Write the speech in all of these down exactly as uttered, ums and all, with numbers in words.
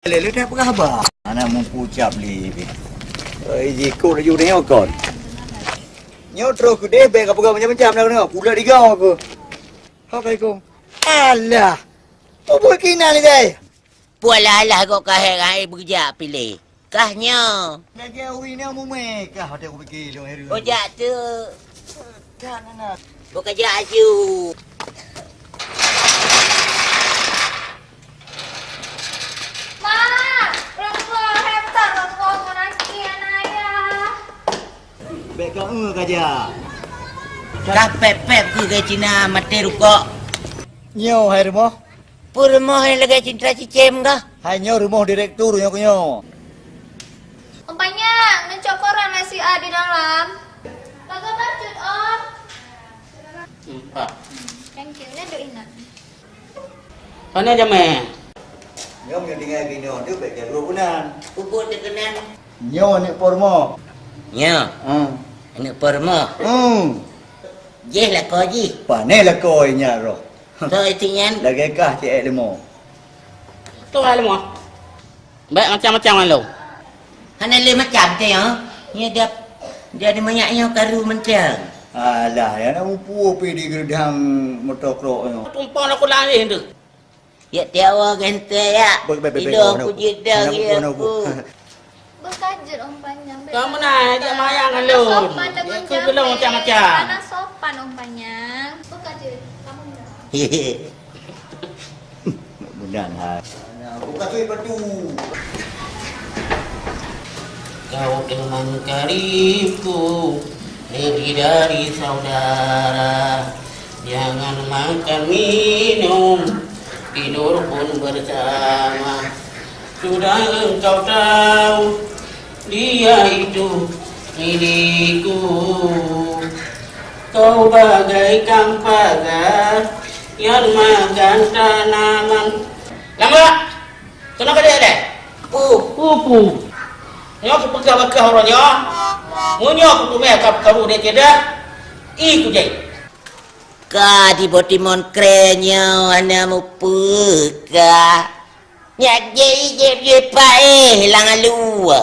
Lé, lé, dah peugah haba. Anak mupu cap li. Oi, jikuk laju nyoe kon. Nyoe troh keudeh, bèk ka peugah macam-macam dah keunoe. Pula digau aku. Assalamualaikum. Alah. Peue buet kinan ni, guys? Pualah-alah gok kahé ngon beujak piléh. Kah nyoe. Lagèe ureueng inong mumè kah, watèe kupikir lôn, Heru. Ojak tu. Kan, anak. Buka jak aju. Ma, rukok, heptar rukok, ngon aci, anak ayah. Bèk ka eu ka jak. Ka pèp-pèp keu gai Cina maté rukok. Nyoe hai rumoh. Peue rumoh nyang lagèe cintra cicém kah? Hai nyoe rumoh direktur nyoe keunyoe. Om Panyang, neucok koran lé si A di dalam. Lagoe bacut, Om. Empat. Thank you. Nyan duek ingat. Pane jamé? Nyoe meunyoe tinggai binoe tu bèk jaroe keunan. Ubit teuh keunan. Nyoe aneuk po rumoh. Nyoe. Hmm. Aneuk po rumoh. Hmm. Jih lakoe jih. Pane lakoe nyan roh. Soe isi nyan? Lagèe kah cit ék leumo. Soe ék leumo? Bèk macam-macam ngon lôn. Hana lé macam teuh, ha? Nyoe dia, dia di manyak nyoe karu mantong. Alah, ya nak mupu pi di geudang motokro nyoe. Tumpang aku lahé tu. Ya tiawa gente ya. Bèk, bèk, bèk, bèk, Ido oh, no. Aku jidang Hana ya buku, no, aku. Bukan jeuet Om Panyang. Kamu nah, dia mayang ngon lôn. Sopan dengan dia tu belum jamet. Macam-macam. Hana sopan Om Panyang. Bukan jeuet. Kamu nah. Mudah-mudahan hai. Bukan tu batu. Kau teman karibku, lebih dari saudara. Jangan makan minum, tidur pun bersama. Sudah engkau tahu, dia itu milikku. Kau bagaikan pagar yang makan tanaman. Lambat! Keunoe ka deh, deh. Pu. Pu, pu. Nyoe kupeugah bak kah uroe nyoe. Meunyoe kuteumé ka karu deh cedeh, i kujai. Ka di Botimon kre nyoe hana mupeue ka. Nyak jai jai jai paéh lam alue.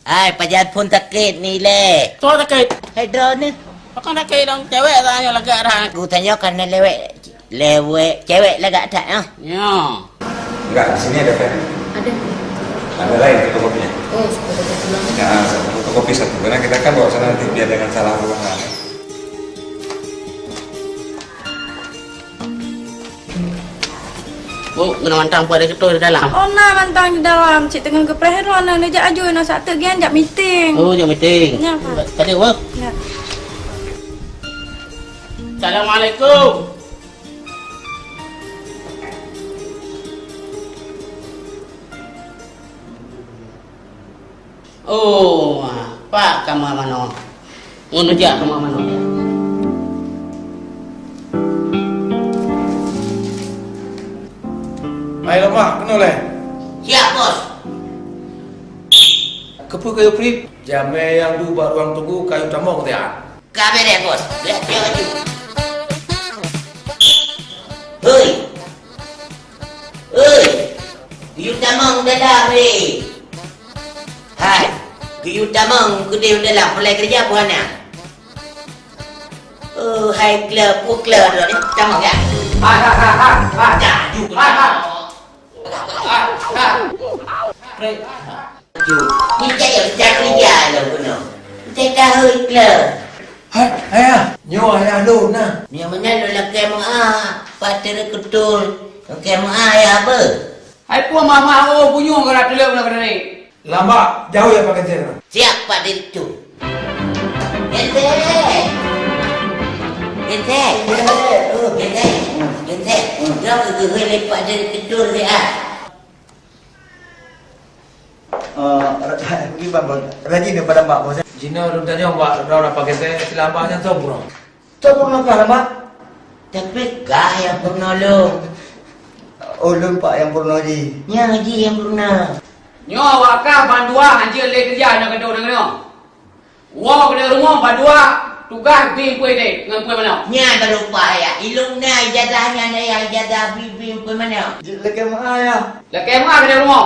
Hai, pajan phôn sakét ni lé. Soe sakét? Hai droeneuh. Pakon sakét dong cewek tanya lagak dah. Geutanyoe kana lewek, lewek cewek lagak that ah. Ya. Enggak, di sini ada pen. Ada. Ada lain fotokopinya? Oh, fotokopi ulang. Ya, satu fotokopi satu. Karena kita kan bawa sana nanti biar jangan salah ruangan. Bu, keunoe mantong peue ada keutôi di dalam? Oh, na mantong di dalam. Cit teungoh geupreh droeneuh, neujak aju, na sateuk gian jak meeting. Oh, jak meeting. Nya, Pak. Ka jeuet, Bu? Ya. Assalamualaikum. Oh, pak kama manoe. Ngon jak kama manoe. Hai lemak, keunoe lé. Siap, Bos. Keupeue kayu prit? Jamé nyang duek bak ruang tunggu kayu tamong tian. Ka beres, Bos. Beres, beres, beres. Hei. Hei. Geuyue tamong dalam, hei. Hai. Geuyue tamong keudeh dalam. Pulai keureuja peue hana? Oh, hai, kleu, peue kleu droe ni. Tamong, ya? Hai, hai, hai, hai, hai. Dah, ju. Hai, hai. Ju, ni cak ya, cak kerja lah guna. Cak kahoi kleur. Hai, ayah, nyoe ayah lôn nah. Nyoe meunan lôn lakée meu'ah, Pak Direktur. Lakée meu'ah ya apa? Hai puih mama oh bunyong kena tuleueng na kena ni. Lambak, jauh ya Pak Ganjil. Siap Pak Direktur. Genteng! Genteng! Genteng! Genteng! Jangan gehei lepak dari kedur dia. Eh, ra-, gimana, Bos? Rajin daripada Mak, Bos, eh? Jinoe lôn tanyong bak droe Pak Genteng, silambak nyan soe bunoe? Soe bunoe kah, Mak? Tapi kah nyang bunoe lôn. Oh, lôn Pak nyang bunoe jih. Nyan jih nyang bunoe. Nyoe awak kah bandua hanjeuet lé keureuja nyoe keudroe nanggroe. Woe keudroe rumoh bandua tugaih bi peue deh ngon peue manoe. Nyan baru payah. Ilôn na ijazah nyan na ijazah bi, bi peue manoe. Jeuet lakée meu'ah, ya. Lakée meu'ah keudroe rumoh.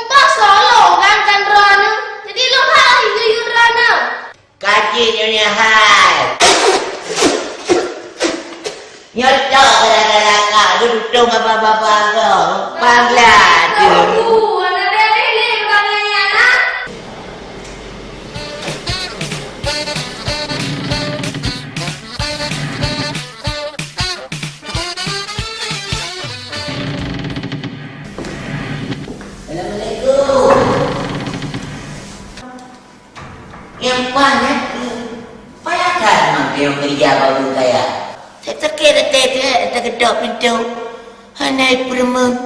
Sumpah solo kan kan droeneuh. Jadi lôn hak lagèe yue droeneuh. Kaji nyonya hai. Nyoto gara-gara kak lu tutong apa-apa kau. Panglah tu. Aduh, anak bebek ni bukan nyanyi anak. Assalamualaikum. Nyang paih nyan, payah that mang teuh keurija bak ureueng kaya. Sakét até teuh, teukeudok pintoe. Hana ipeureumeun.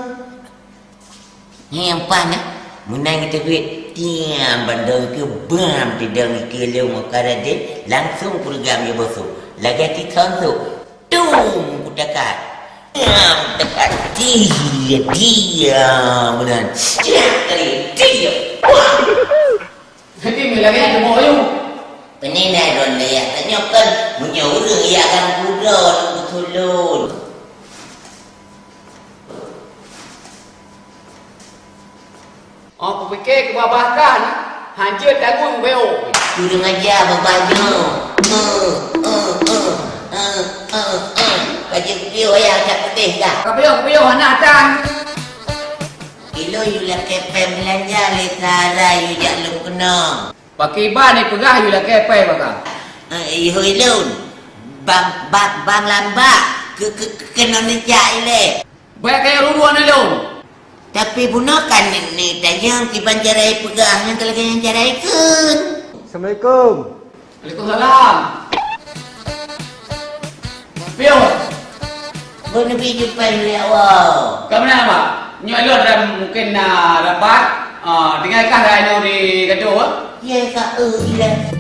Nyang paih nyan, meunan geuteubiet, tiam bandong keu bam teudong keu lôn meukarat deh, langsung peureugam jeuet boh sôk. Lagèe tithon sôk. Tum kutakat. Ngam takat. Dia, dia meunan. Dia tadi. Dia. Wah. Jadi, lagèe nyan teumeu'oh yue. Peunina droeneuh ya, tanyoe kan meunyoe ureueng ya kan budon beutulon. Oh, kupike keu babah kah na? Hanjeuet tanggong beo. Kurang aja babah nyoe. Eh, eh, eh, eh, eh, eh. Baju piôh ya, cat putih dah. Kapioh, kapioh, anak tan. Ilôn yue lakèe pèng beulanja lé Sarah yue jak lôn keunong. Pakriban ipeugah yue lakèe pèng baka? Eh, yue ilôn. Bang, bang, bang lambak. Ke, ke, ke, keunoe neujak ilèe. Bèk kayèe ruruan ilôn. Tapi bunoe kan ni, ni tanyong kiban cara ipeugah nyan keu lagèe nyan cara ikheun. Assalamualaikum. Waalaikumsalam. Piôh. Beuneubri jumpai lé awak. Ka meunan, Bak? Nyoe lôn ram-, mungken na rapat. Ah, tinggai kah dah inoe di gadoh, eh? Ye, ka, eh, ilèe.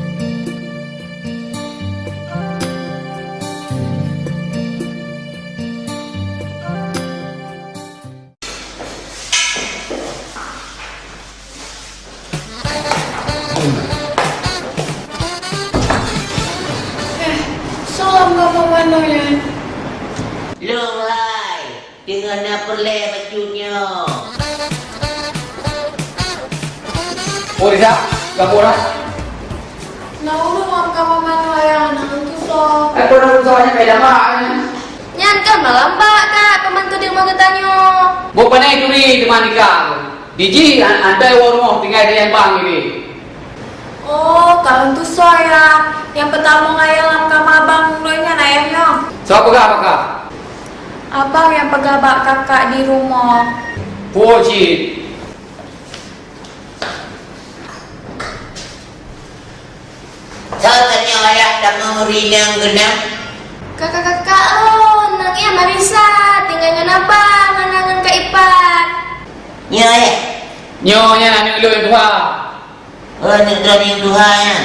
Eh, soe lam kama manoe nyan? Lôn hai, teungoh na peureulèe bacut nyoe. Oh, Risa, gapo dah? Na ureueng lam kama manoe ayah, na ureueng tusoe. Eh, peue na tusoe nyan, kai damak nyan. Nyan kan malam bak, Kak, pembantu di rumah geutanyoe. Boh panai turi teuma nikah. Di jih an-, antai woe rumoh tinggai di Lembang ini. Oh, kalon tusoe ya. Nyang peutamong ayah lam kama abang ulôn nyan ayah nyoe. Soe peugah bak kah? Abang nyang peugah bak kakak di rumoh. Puji. Soe tanyoe ayah tamong rinang geunang? Kakak-kakak lôn, nang nyan Marisa, tinggai ngon abang, hana ngon Kak Ipan. Nyoe ayah. Nyoe nyan aneuk lôn tuha. Oh, aneuk droeneuh nyang tuha nyan.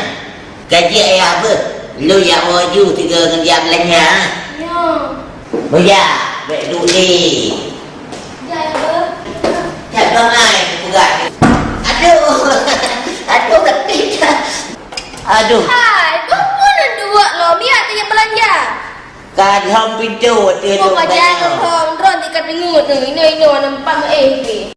Ka jeuet ayah beuh. Lôn jak woe ju sigoe ngon jak beulanja. Nyoe. Beuh jak, bèk duek lé. Jak, ya, beuh. Jak bangai, peugah. Aduh. Hai, kau pun duek lo, miat tanya belanja. Ka lhom pintu, ati Oh, lhom pajan tanya. Lhom, drone tika tengok tu. Ino, ino, nampak eh.